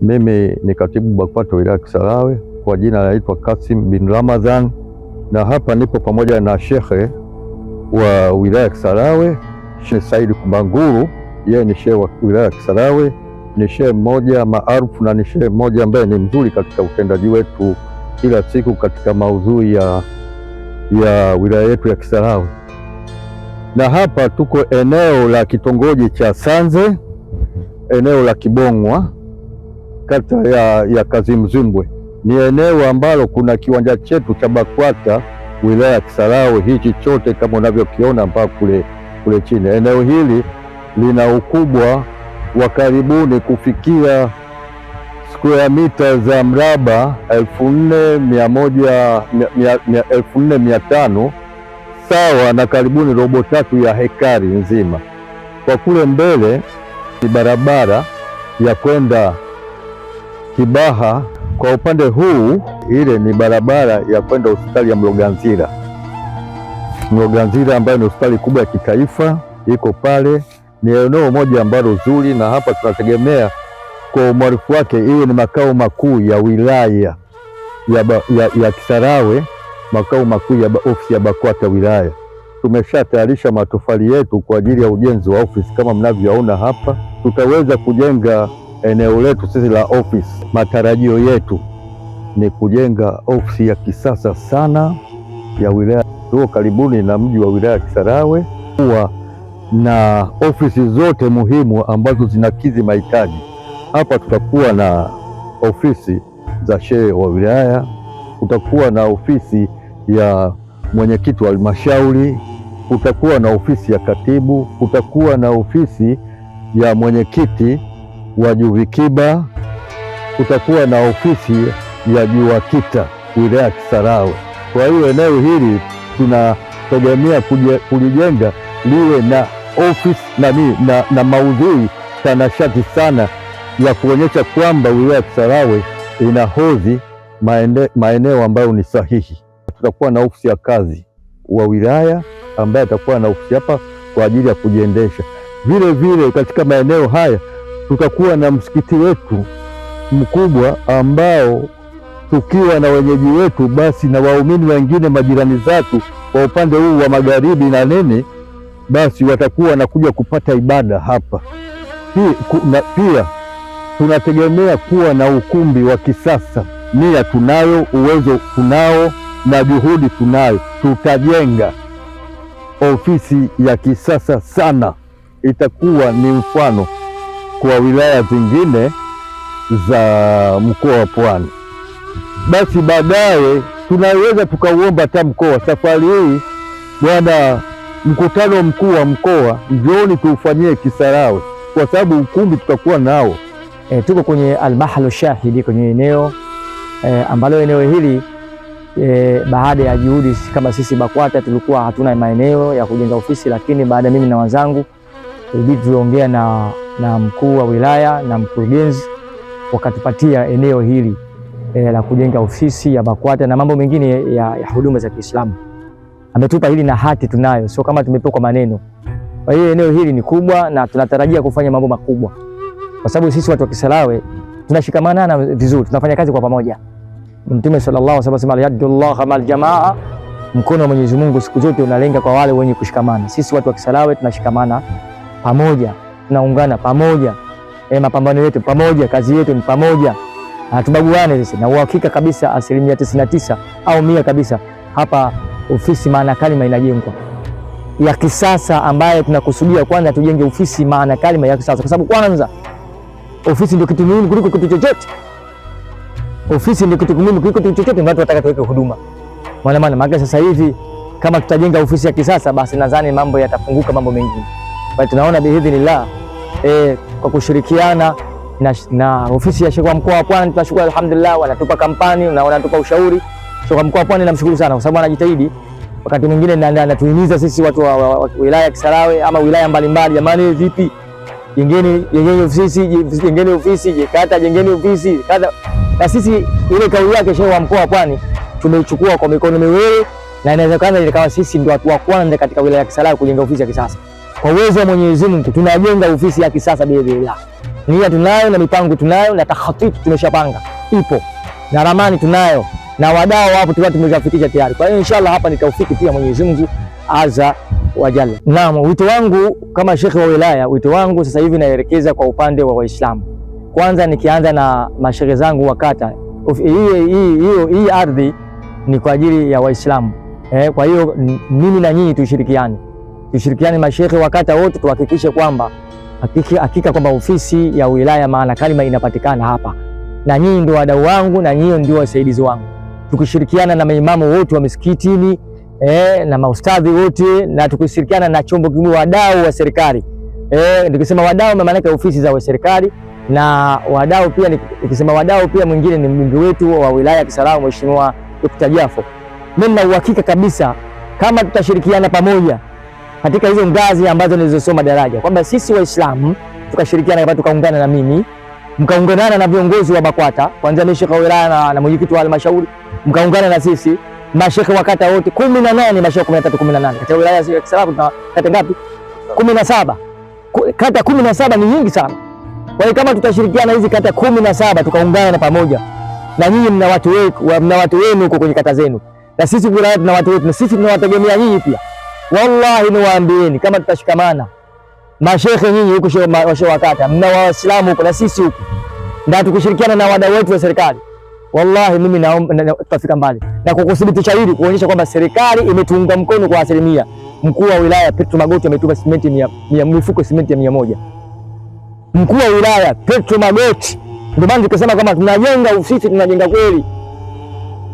Mimi ni katibu BAKWATA wilaya ya Kisarawe, kwa jina naitwa Kasim bin Ramadhan, na hapa nipo pamoja na shekhe wa wilaya ya Kisarawe, Sheikh Said Kubanguru. Yeye ni shehe wa wilaya ya Kisarawe, ni shehe mmoja maarufu na ni shehe mmoja ambaye ni mzuri katika utendaji wetu kila siku katika maudhui ya wilaya yetu ya Kisarawe. Na hapa tuko eneo la kitongoji cha Sanze, eneo la Kibong'wa, kata ya Kazimzumbwe. Ni eneo ambalo kuna kiwanja chetu cha BAKWATA wilaya ya Kisarawe, hichi chote kama unavyokiona mpaka kule chini. Eneo hili lina ukubwa wa karibuni kufikia square mita za mraba 4100, 4500, sawa na karibuni robo tatu ya hekari nzima. Kwa kule mbele ni barabara ya kwenda Kibaha. Kwa upande huu ile ni barabara ya kwenda hospitali ya Mloganzila. Mloganzila ambayo ni hospitali kubwa ya kitaifa iko pale. Ni eneo moja ambalo zuri, na hapa tunategemea kwa umaarufu wake iwe ni makao makuu ya wilaya ya Kisarawe, makao makuu ya ofisi ya BAKWATA wilaya. Tumeshatayarisha matofali yetu kwa ajili ya ujenzi wa ofisi kama mnavyoona hapa. Tutaweza kujenga eneo letu sisi la ofisi. Matarajio yetu ni kujenga ofisi ya kisasa sana ya wilaya. Tuko karibuni na mji wa wilaya ya Kisarawe, kuwa na ofisi zote muhimu ambazo zinakidhi mahitaji. Hapa tutakuwa na ofisi za shehe wa wilaya, kutakuwa na ofisi ya mwenyekiti wa halmashauri, kutakuwa na ofisi ya katibu, kutakuwa na ofisi ya mwenyekiti wa JUVIKIBA, kutakuwa na ofisi ya JUAKITA wilaya ya Kisarawe. Kwa hiyo eneo hili tunategemea kulijenga liwe na ofisi na maudhui tanashati sana ya kuonyesha kwamba wilaya ya Kisarawe inahodhi maeneo ambayo ni sahihi. Tutakuwa na ofisi ya kazi wa wilaya ambaye atakuwa na ofisi hapa kwa ajili ya kujiendesha. Vile vile katika maeneo haya tutakuwa na msikiti wetu mkubwa ambao tukiwa na wenyeji wetu basi na waumini wengine majirani zetu kwa upande huu wa magharibi na nini, basi watakuwa wanakuja kupata ibada hapa. Pia tunategemea kuwa na ukumbi wa kisasa. Nia tunayo, uwezo tunao, na juhudi tunayo. Tutajenga ofisi ya kisasa sana, itakuwa ni mfano kwa wilaya zingine za mkoa wa Pwani. Basi baadaye tunaweza tukauomba hata mkoa. Safari hii bwana, mkutano mkuu wa mkoa njooni tuufanyie Kisarawe, kwa sababu ukumbi tutakuwa nao. Tuko kwenye Almahalu Shahidi, kwenye eneo ambalo eneo hili baada ya juhudi kama sisi BAKWATA tulikuwa hatuna maeneo ya kujenga ofisi, lakini baada mimi na wenzangu ilibidi tuongea na mkuu wa wilaya na mkurugenzi, wakatupatia eneo hili la kujenga ofisi ya BAKWATA na mambo mengine ya huduma za Kiislamu. Ametupa hili na hati tunayo, sio kama tumepewa kwa maneno. Kwa hiyo eneo hili ni kubwa na tunatarajia kufanya mambo makubwa, kwa sababu sisi watu wa Kisarawe tunashikamana na vizuri, tunafanya kazi kwa pamoja. Mtume sallallahu alaihi wasallam, yadullah mal jamaa, mkono wa Mwenyezi Mungu siku zote unalenga kwa wale wenye kushikamana. Sisi watu wa Kisarawe tunashikamana pamoja, tunaungana pamoja, mapambano yetu pamoja, kazi yetu ni pamoja, hatubaguane sisi. Na uhakika kabisa 99% au 100 kabisa hapa ofisi maana kalima inajengwa ya kisasa, ambayo tunakusudia kwanza tujenge ofisi maana kalima ya kisasa, kwa sababu kwanza ofisi ndio kitu muhimu kuliko kitu chochote. Ofisi ndio kitu muhimu kuliko kitu chochote, watu wataka tuweke huduma. Maana sasa hivi kama tutajenga ofisi ya kisasa, basi nadhani mambo yatafunguka, mambo mengine. Kwa tunaona biidhnillah, kwa kushirikiana na ofisi ya Sheikh wa mkoa wa Pwani, tunashukuru alhamdulillah, wanatupa kampani na wanatupa ushauri. Sheikh wa mkoa wa Pwani namshukuru sana kwa sababu anajitahidi. Wakati mwingine anatuhimiza sisi watu wa wilaya ya Kisarawe ama wilaya mbalimbali, jamani, vipi, jengeni ofisi, jengeni ofisi, kata jengeni ofisi kata. Na sisi ile kauli yake Sheikh wa mkoa wa Pwani tumeichukua kwa mikono miwili, na inawezekana ikawa sisi ndio watu wa kwanza katika wilaya ya Kisarawe kujenga ofisi ya kisasa. Kwa uwezo wa Mwenyezi Mungu tunajenga ofisi ya kisasa biidhnillah. Nia tunayo na mipango tunayo na takhatiti tumeshapanga ipo na ramani tunayo na wadau wapo, tulikuwa tumeshafikisha tayari. Kwa hiyo inshallah hapa ni taufiki pia Mwenyezi Mungu Azza wa Jalla. Naam, wito wangu kama shekhe wa wilaya, wito wangu sasa hivi naelekeza kwa upande wa Waislamu. Kwanza nikianza na mashehe zangu wa kata, hii ardhi ni kwa ajili ya Waislamu. Kwa hiyo mimi na nyinyi tushirikiane, tushirikiane mashehe wa kata wote, tuhakikishe kwamba hakika kwamba ofisi ya wilaya maana kalima inapatikana hapa, na nyinyi ndio wadau wangu na nyinyi ndio wasaidizi wangu. Tukishirikiana na maimamu wote wa misikitini na maustadhi wote, na tukishirikiana na chombo kimoja, wadau wa serikali. Nikisema wadau maana yake ofisi za serikali na wadau pia, nikisema wadau pia mwingine ni mbunge wetu wa wilaya ya Kisarawe Mheshimiwa Dr. Jafo. Mimi nina uhakika kabisa kama tutashirikiana pamoja katika hizo ngazi ambazo nilizosoma daraja, kwamba sisi Waislamu tukashirikiana hapa, tukaungana na mimi, mkaungana na viongozi wa BAKWATA kuanzia mimi wa wilaya na mwenyekiti wa halmashauri, mkaungana na sisi mashehe wa kata wote 18, mashehe 13 18 katika wilaya ya Kisarawe. Tuna kata ngapi? 17. Kata 17 ni nyingi sana. Kwa hiyo kama tutashirikiana hizi kata 17 tukaungana pamoja, na nyinyi mna watu wenu, mna watu wenu huko kwenye kata zenu, na sisi wilaya tuna watu wetu, na sisi tunawategemea nyinyi pia. Wallahi niwaambieni, kama tutashikamana mashehe nyinyi huko shehe wa kata, mna Waislamu huko na sisi huko, na tukishirikiana na wadau wetu wa serikali, wallahi mimi naomba tutafika mbali. Na kwa kudhibitisha hili, kuonyesha kwamba serikali imetuunga mkono kwa asilimia, mkuu wa wilaya Petro Magoti ametupa simenti 100, mifuko simenti ya 100. Mkuu wa wilaya Petro Magoti, ndio maana tukasema kama tunajenga ofisi, tunajenga kweli,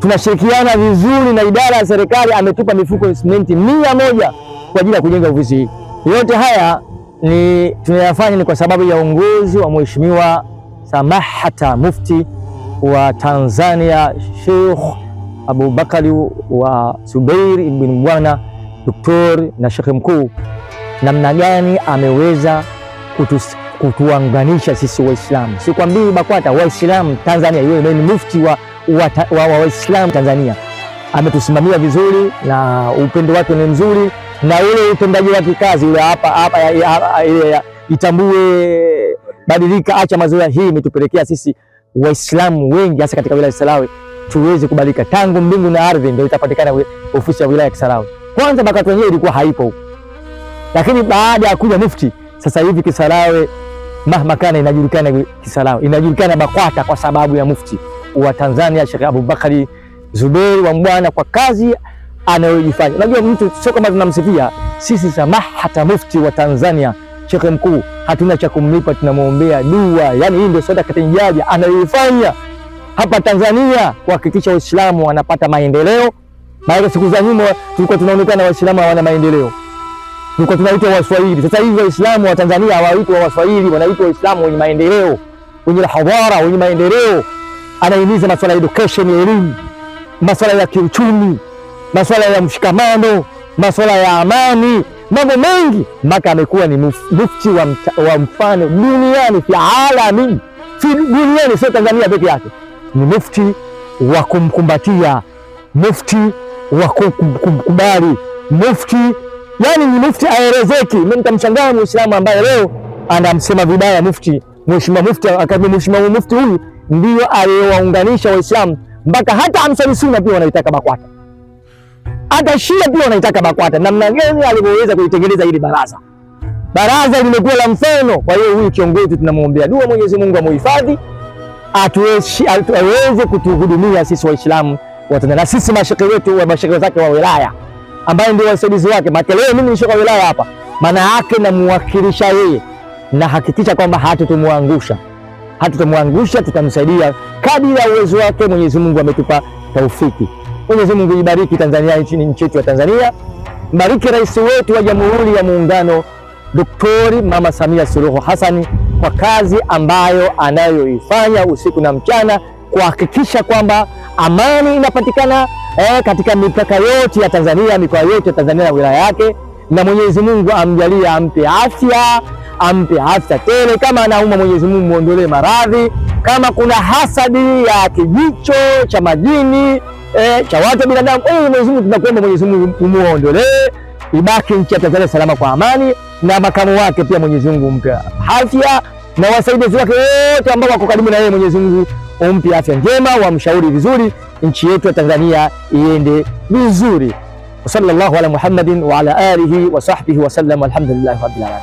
tunashirikiana vizuri na idara ya serikali. Ametupa mifuko simenti 100 kwa ajili ya kujenga ofisi hii. Yote haya ni tunayafanya ni kwa sababu ya uongozi wa Mheshimiwa Samahata Mufti wa Tanzania Sheikh Abubakari wa Zubeir ibn Bwana Doktor na Sheikh mkuu, namna gani ameweza kutuanganisha sisi Waislamu. Sikwambii BAKWATA, Waislamu Tanzania, yeye ni mufti wa Waislamu Tanzania. Ametusimamia vizuri na upendo wake ni mzuri, na ule utendaji wa kikazi ule hapa hapa itambue, badilika, acha mazoea. Hii imetupelekea sisi Waislamu wengi hasa katika wilaya ya Kisarawe tuweze kubadilika. Tangu mbingu na ardhi ndio itapatikana ofisi ya wilaya ya Kisarawe. Kwanza BAKWATA wenyewe ilikuwa haipo huko, lakini baada ya kuja mufti sasa hivi Kisarawe mahma kana inajulikana, Kisarawe inajulikana BAKWATA kwa sababu ya mufti wa Tanzania Sheikh Abubakari Zuberi wa Mbwana kwa kazi anayoifanya. Unajua mtu sio kama tunamsifia sisi, samahata mufti wa Tanzania Sheikh mkuu, hatuna cha kumlipa, tunamuombea dua. Yani hii ndio sadaka tijaja anayoifanya hapa Tanzania kuhakikisha Waislamu wanapata maendeleo. Maana siku za nyuma tulikuwa tunaonekana Waislamu hawana maendeleo, tulikuwa tunaitwa Waswahili. Sasa hivi Waislamu wa Tanzania hawaitwa Waswahili, wanaitwa Waislamu wenye maendeleo, wenye hadhara, wenye maendeleo. Anahimiza masuala ya education, ya elimu, masuala ya kiuchumi, masuala ya mshikamano, masuala ya amani, mambo mengi. Maka amekuwa ni mufti wa mfano duniani, fi alami, fi duniani, sio Tanzania peke yake. Ni mufti wa kumkumbatia, mufti wa kumkubali, mufti yani ni mufti aelezeki. Mimi nitamshangaa Muislamu ambaye leo anamsema vibaya mufti, mheshimiwa mufti, akaambia mheshimiwa mufti huyu ndio aliyewaunganisha Waislamu mpaka hata Ansari Sunna pia wanaitaka BAKWATA, hata Shia pia wanaitaka BAKWATA. Namna gani alivyoweza kuitengeneza hili baraza, baraza limekuwa la mfano. Kwa hiyo huyu kiongozi tunamuombea dua, Mwenyezi Mungu amuhifadhi, atuweze kutuhudumia sisi Waislamu wa Tanzania na sisi mashehe wetu wa mashehe zake wa wilaya ambaye ndio wasaidizi wake. Maana leo mimi ni shehe wa wilaya hapa, maana yake namuwakilisha yeye na hakikisha kwamba hatutomwangusha, hatutomwangusha, tutamsaidia kadri ya uwezo wake. Mwenyezi Mungu ametupa taufiki. Mwenyezi Mungu ibariki Tanzania, nchi yetu ya Tanzania. Mbariki rais wetu wa Jamhuri ya Muungano Daktari Mama Samia Suluhu Hassan kwa kazi ambayo anayoifanya usiku na mchana kuhakikisha kwamba amani inapatikana katika mipaka yote ya Tanzania, mikoa yote ya Tanzania na wilaya yake. Na Mwenyezi Mungu amjalie, ampe afya, ampe afya tele. Kama anauma Mwenyezi Mungu muondolee maradhi. Kama kuna hasadi ya kijicho cha majini cha watu binadamu, Mwenyezi Mungu tunakuomba, Mwenyezi Mungu umuondolee, ibaki nchi ya Tanzania salama kwa amani. Na makamu wake pia Mwenyezi Mungu mpe afya, na wasaidizi wake wote ambao wako karibu na yeye. Mwenyezi Mungu umpe afya njema, wamshauri vizuri, nchi yetu ya Tanzania iende vizuri. Sallallahu ala Muhammadin wa ala alihi wa sahbihi wa sallam, walhamdulillahi rabbil alamin.